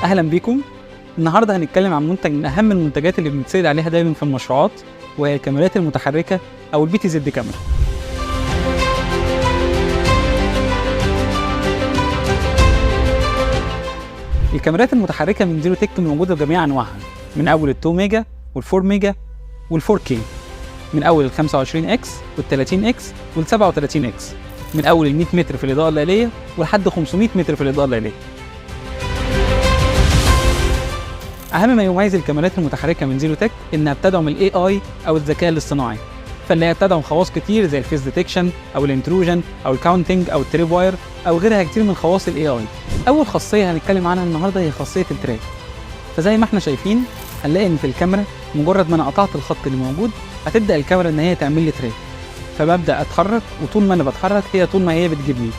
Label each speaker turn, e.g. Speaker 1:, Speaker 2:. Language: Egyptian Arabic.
Speaker 1: اهلا بيكم. النهارده هنتكلم عن منتج من اهم المنتجات اللي بنتسال عليها دايما في المشروعات، وهي الكاميرات المتحركة او ال PTZ camera. الكاميرات المتحركة من Zerotech موجودة بجميع انواعها، من اول ال 2 ميجا وال 4 ميجا وال 4K، من اول ال 25 X وال 30 X وال 37 X، من اول ال 100 متر في الاضاءة الليلية ولحد 500 متر في الاضاءة الليلية. اهم ما يميز الكاميرات المتحركة من Zerotech انها بتدعم ال AI او الذكاء الاصطناعي، فاللي هي بتدعم خواص كتير زي ال face detection او ال intrusion او ال counting او ال tripwire او غيرها كتير من خواص ال AI. اول خاصية هنتكلم عنها النهارده هي خاصية ال track. فزي ما احنا شايفين هنلاقي ان في الكاميرا مجرد ما انا قطعت الخط اللي موجود هتبدا الكاميرا ان هي تعمل لي track، فببدا اتحرك، وطول ما انا بتحرك هي طول ما هي بتجيبني.